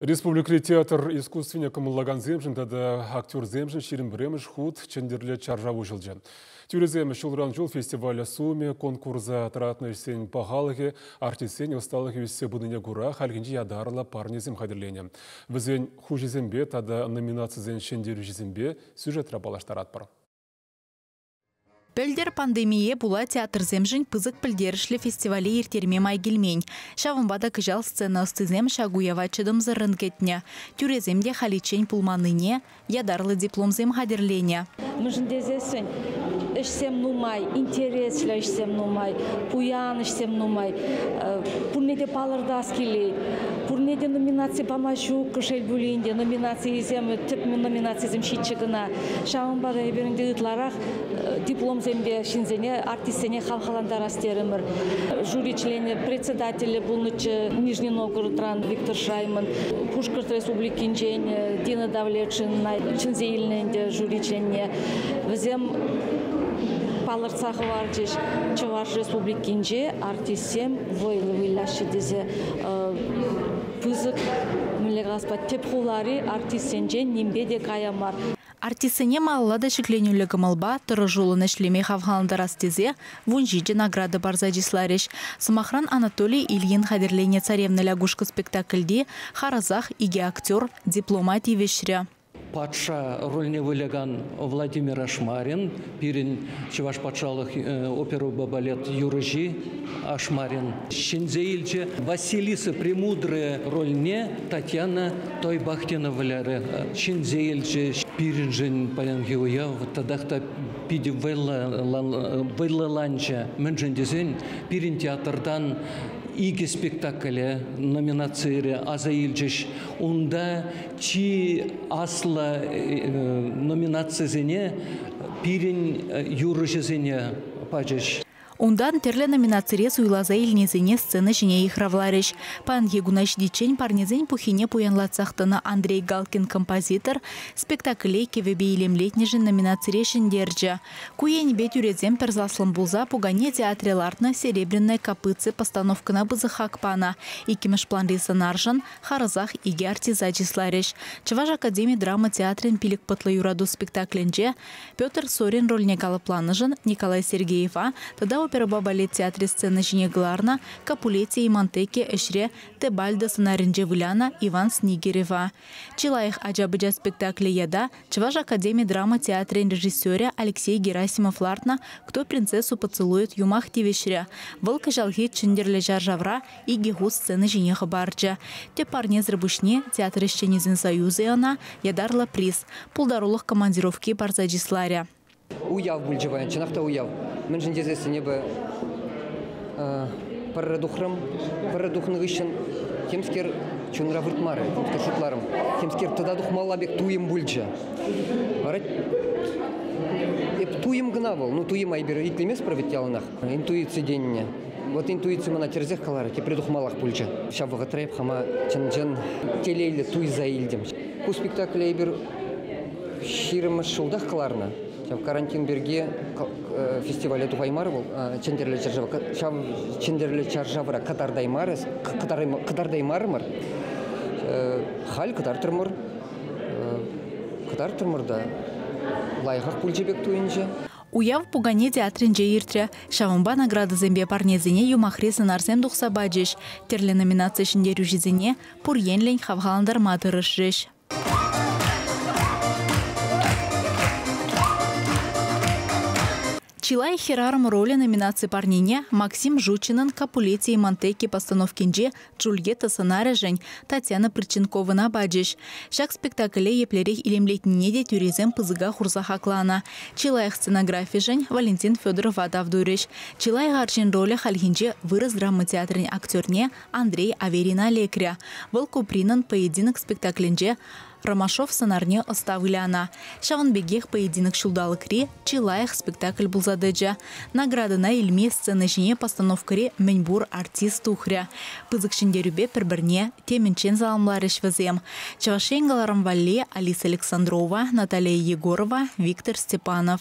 Республикӑри театр искусствине кӑмӑллакансемшӗн тата актерсемшӗн 21-мӗш хут Чӗнтӗрлӗ чаршав уҫӑлчӗ. Тӳресем ҫулран-ҫул фестивале сумӗ, конкурса тӑратнӑ ӗҫсен пахалӑхӗ, артистсен ӑсталӑхӗ ӳссе пынине кура хальхинче ятарлӑ парнесем хатӗрленӗ. Вӗсен хуҫисемпе тата номинацисен ҫӗнтерӳҫисемпе сюжетра паллаштаратпӑр. Пӗлтӗр пандемие пула театрсемшӗн пысӑк пӗлтерӗшлӗ фестивале ирттерме май килмен. Ҫавӑнпа та кӑҫал сцена ӑстисем ҫак уява чӑтӑмсӑррӑн кӗтнӗ. Тӳресем те халиччен пулманнине ятарлӑ дипломсем хатӗрленӗ. Мӗншӗн тесессӗн ӗҫсем нумай, интереслӗ ӗҫсем нумай, пуян ӗҫсем нумай. Пурне те палӑртас килет. Пурне те номинаци пама ҫук, шел пулин те, номинацийӗсем, тӗп номинацисем ҫиччӗ кӑна. Ҫавӑнпа та эпир ӗнтӗ ытларах дипломсемпе ҫынсене, артистсене хавхалантарас терӗмӗр. Жюри членӗ, председателӗ пулнӑччӗ Нижний Новгородран Виктор Шайман, Пушкӑрт Республикинчен Дина Давлетшина чӗнсе илнӗ ӗнтӗ жюри членне. Вӗсем палӑртса хӑварчӗҫ, Чӑваш Республикинче артистсем вӑйлӑ выляҫҫӗ тесе пысӑк, мӗнле калас, тӗп хулари артистсенчен нимпе те кая мар. Артистсене малалла та ҫӗкленӳллӗ кӑмӑлпа тӑрӑшуллӑн ӗҫлеме хавхалантарас тесе 17 награда парса чысларӗҫ. Сӑмахран, Анатолий Ильин хатӗрленӗ «Царевна лягушка» спектакльте харӑсах икӗ актер диплома тивӗҫрӗ. Патша рольне вылякан Владимир Ашмарин, пирӗн Чӑваш патшалӑх оперӑпа балет юрӑҫи Ашмарин ҫӗнсе илчӗ. Василиса Премудрая рольне Татьяна Тойбахтина вылярӗ, ҫӗнсе илчӗ. Пирӗншӗн паянхи уяв татах та питӗ вӑйлӑланчӗ. Мӗншӗн тесен пирӗн театртан икӗ спектакле номинацире аса илчӗҫ. Унта чи аслӑ номинацисене пирӗн юрӑҫӑсене пачӗҫ. Унтан тӗрлӗ номинацире суйласа илнисене сцена ҫине йыхравларӗҫ. Паянхи куна ҫитиччен парнесен пуххине пуянлатсах тӑнӑ Андрей Галкин композитор спектакле кӗвӗпе илемлетнӗшӗн номинацире ҫӗнтерчӗ. Ку енӗпе тӳресем пӗр саслӑн пулса пукане театрӗ лартнӑ «Серебряные копытцы» постановкӑна пысӑк хак панӑ. Иккӗмӗш планри сӑнаршӑн харӑсах икӗ артиста чысларӗҫ. Чӑваш академи драма театрӗн «Пилӗк пӑтлӑ юрату» спектаклӗнче Петр Сорин рольне калӑпланӑшӑн Николай Сергеева тата оперӑпа балет театрӗ сцена ҫине кӑларнӑ «Капулетти и Монтекки» ӗҫре Тебальдо сӑнарӗнче вылянӑ Иван Снигирева. Чи лайӑх ача-пӑча спектаклӗ ята Чӑваш академи драма театрӗн режиссерӗ Алексей Герасимов лартнӑ «Кто принцессу поцелует» юмах тивӗҫрӗ. Вӑл кӑҫалхи Чӗнтӗрлӗ чаршавра икӗ хут сцена ҫине хӑпарчӗ. Тӗп парнесӗр пуҫне театр ӗҫченӗсен союзӗ ӑна ятарлӑ приз, пултарулӑх командировки парса чысларӗ. Уяв пулчӗ паян, чӑнах та уяв. Мӗншӗн тесессӗн эпӗ пӗрре тухрӑм, пӗрре тухнӑ хыҫҫӑн темскер чунра выртмарӗ, темскер шутларӑм. Темскер тата тухмалла пек туйӑм пулчӗ. Вара эп туйӑм кӑна вӑл, ну туйӑма эпир итлеместпӗр вӗт яланах. Интуици тенине. Вот интуици мана тӗрӗсех каларӗ, тепре тухмаллах пулчӗ. Ҫав вӑхӑтра эп хама чӑн-чӑн телейлӗ туйса илтӗм. Ку спектакле эпир 20-мӗш ҫултах кӑларнӑ. Ҫав карантин пирки фестивале тухаймарӗ вӑл Чӗнтӗрлӗ чаршав. Ҫав Чӗнтӗрлӗ чаршавра кӑтартаймарӑмӑр. Халь кӑтартрӑмӑр. Кӑтартрӑмӑр та лайӑхах пулчӗ пек туйӑнчӗ. Уяв пукане театрӗнче иртрӗ. Ҫавӑнпа наградӑсемпе парнесене юмахри сӑнарсем тухса пачӗҫ. Тӗрлӗ номинаци ҫӗнтерӳҫисене пур енлӗн хавхалантарма тӑрӑшрӗҫ. Чылай хӗрарӑм ролӗ номинаци парнине Максим Жучинӑн «Капулетти и Монтекки» постановкинче Джульетта сӑнарӗшӗн Татьяна Прыченковӑна пачӗҫ. Ҫак спектакле еплерех илемлетнине те тӳресем пысӑка хурса хакланӑ. Чи лайӑх сценографишӗн Валентин Федорова тав турӗҫ. Чи лайӑх арҫын ролӗ хальхинче вырӑс драма театрӗн актерне Андрей Аверина лекрӗ. Вӑл Купринӑн «Поединок» спектаклӗнче Ромашов сӑнарне ӑста вылянӑ. Ҫавӑн пекех «Поединок» ҫулталӑкри чи лайӑх спектакль пулса тӑчӗ. Наградӑна илме сцена ҫине постановкӑри мӗнпур артист тухрӗ. Пысӑк ҫӗнтерӳпе пӗр-пӗрне темӗнччен саламларӗҫ вӗсем. Чӑваш Ен кӑларӑм валли Алиса Александрова, Наталия Егорова, Виктор Степанов.